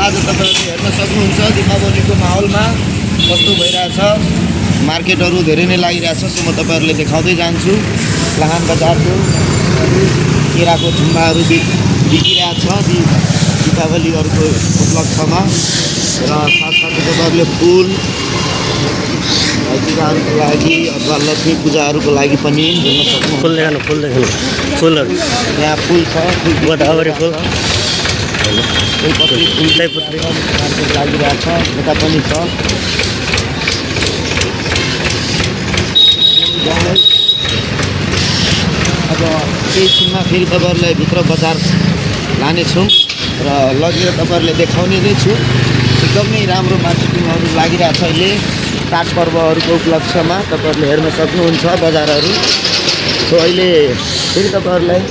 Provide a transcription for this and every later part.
आज तपाईहरुले हेर्न सक्नुहुन्छ दीपावलीको माहौलमा कस्तो भइरहेछ। मार्केटहरु धेरै नै लागिरहेछ, सो म तपाईहरुले देखाउँदै जान्छु। लाहान बजारको केराको थुम्बाहरु बिकिरहेछ दीपावलीहरुको उपलक्ष्यमा र साथसाथै तपाईहरुले फूल पूजाहरुको लागि अथवा लक्ष्मी पूजाहरुको लागि पनि हेर्न सक्नुहुन्छ। फूल देख्नु फूलहरु यहाँ फूल छ, गोदावरी फूल सयपत्री मार्केट लागिरहेछ, यता पनि छ। अब केही छिनमा फेरि तपाईहरुलाई भित्र बजार लानेछौँ र लगेर तपाईहरुले देखाउने नै छु। एकदमै राम्रो मार्केटिङहरु लागिरहेछ अहिले चाडपर्वहरुको उपलक्ष्यमा। तपाईहरुले हेर्न सक्नुहुन्छ बजारहरु। सो अहिले फेरि तपाईहरुलाई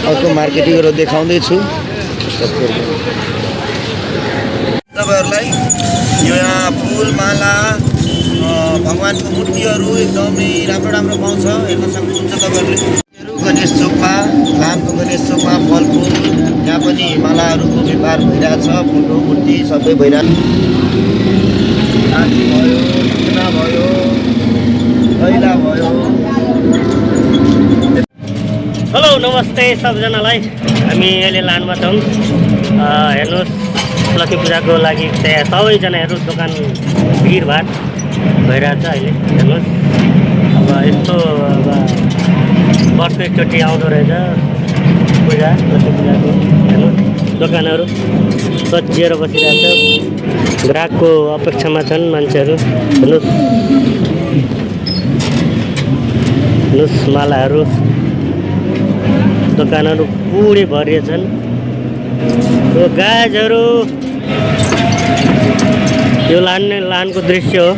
अर्को मार्केटिङहरु देखाउँदै छु। तपाईहरुलाई यो यहाँ फूल माला भगवानको मूर्तिहरु एकदमै राम्रो राम्रो पाउँछ, हेर्न सक्नुहुन्छ तपाईहरुले। गणेश चोकमा लामको गणेश चोकमा फलफूल यहाँ पनि मालाहरुको व्यापार भइरहेछ, फोटो मूर्ति सबै भइरहेछ। आदि भयो, किना भयो, कैला भयो। हेलो नमस्ते सबजनालाई। हामी अहिले लानमा छौँ। हेर्नुहोस् लक्ष्मी पूजाको लागि त्यहाँ सबैजनाहरू दोकान भिडभाड भइरहेछ अहिले। हेर्नुहोस् अब यस्तो अब वर्षको एकचोटि आउँदो रहेछ पूजा, लक्ष्मी पूजाको। हेर्नुहोस् दोकानहरू सजिएर बसिरहेछ, ग्राहकको अपेक्षामा छन् मान्छेहरू। हेर्नुहोस् मालाहरू दोकानहरू पुरै भरिएछन्। यो गाजहरू यो लानको दृश्य हो।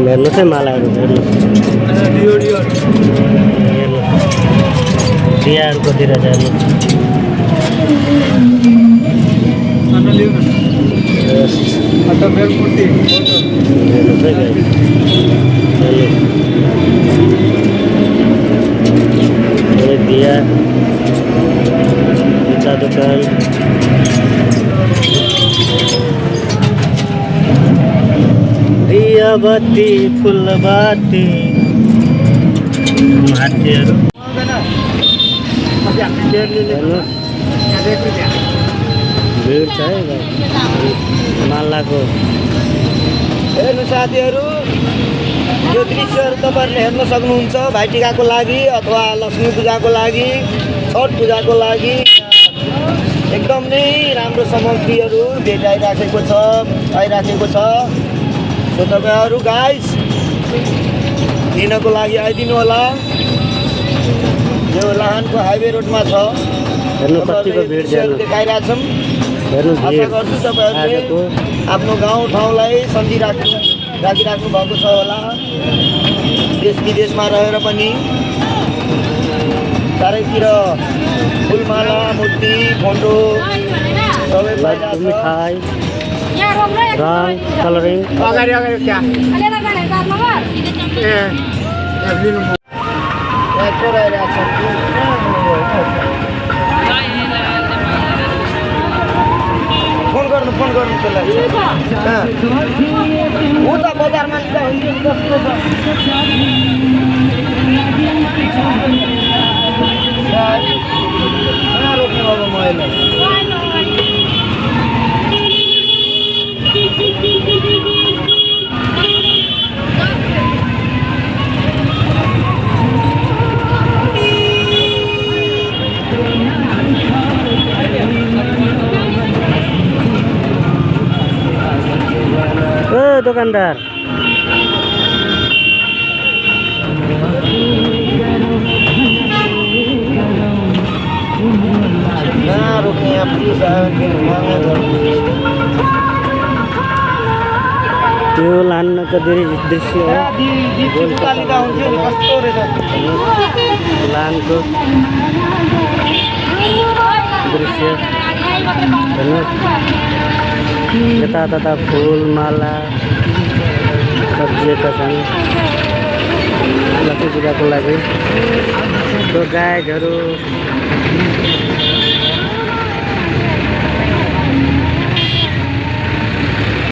हेर्नुहोस् है मालाहरू, हेर्नुहोस् दियाहरू कति रहेछ हेर्नुहोस्। दिया जूता दुकान दिया बत्ती फुल बत्ती हात्तीहरू भिड छ है मालाको। हेर्नु साथीहरू, यो दृश्यहरू तपाईहरुले हेर्न सक्नुहुन्छ भाइटिकाको लागि अथवा लक्ष्मी पूजाको लागि, छठ पूजाको लागि एकदम नै राम्रो सामग्रीहरू भेटाइराखेको छ, आइराखेको छ। सो तपाईहरु गाइस लिनको लागि आइदिनु होला। यो लाहानको हाइवे रोडमा छ। हेर्नु कतिको भिड देखाइरहेछौँ। आशा गर्छु तपाईहरुले आफ्नो गाउँ ठाउँलाई राखिराख्नु भएको छ होला। देश विदेशमा रहेर पनि चारैतिर फुलमाला, मूर्ति, फोटो सबै मिठाई रङ कलरिङ फोन गर्नु त्यसलाई उता बजारमा लिँदा हुन्छ रोक्नु अब मैले दुकानदार रोक्ने त्यो लानको दृश्य हो। लानको दृश्य हेर्नुहोस्, यता फुल माला सजिएका छन् लक्ष्मी पूजाको लागि। त्यो गाईहरू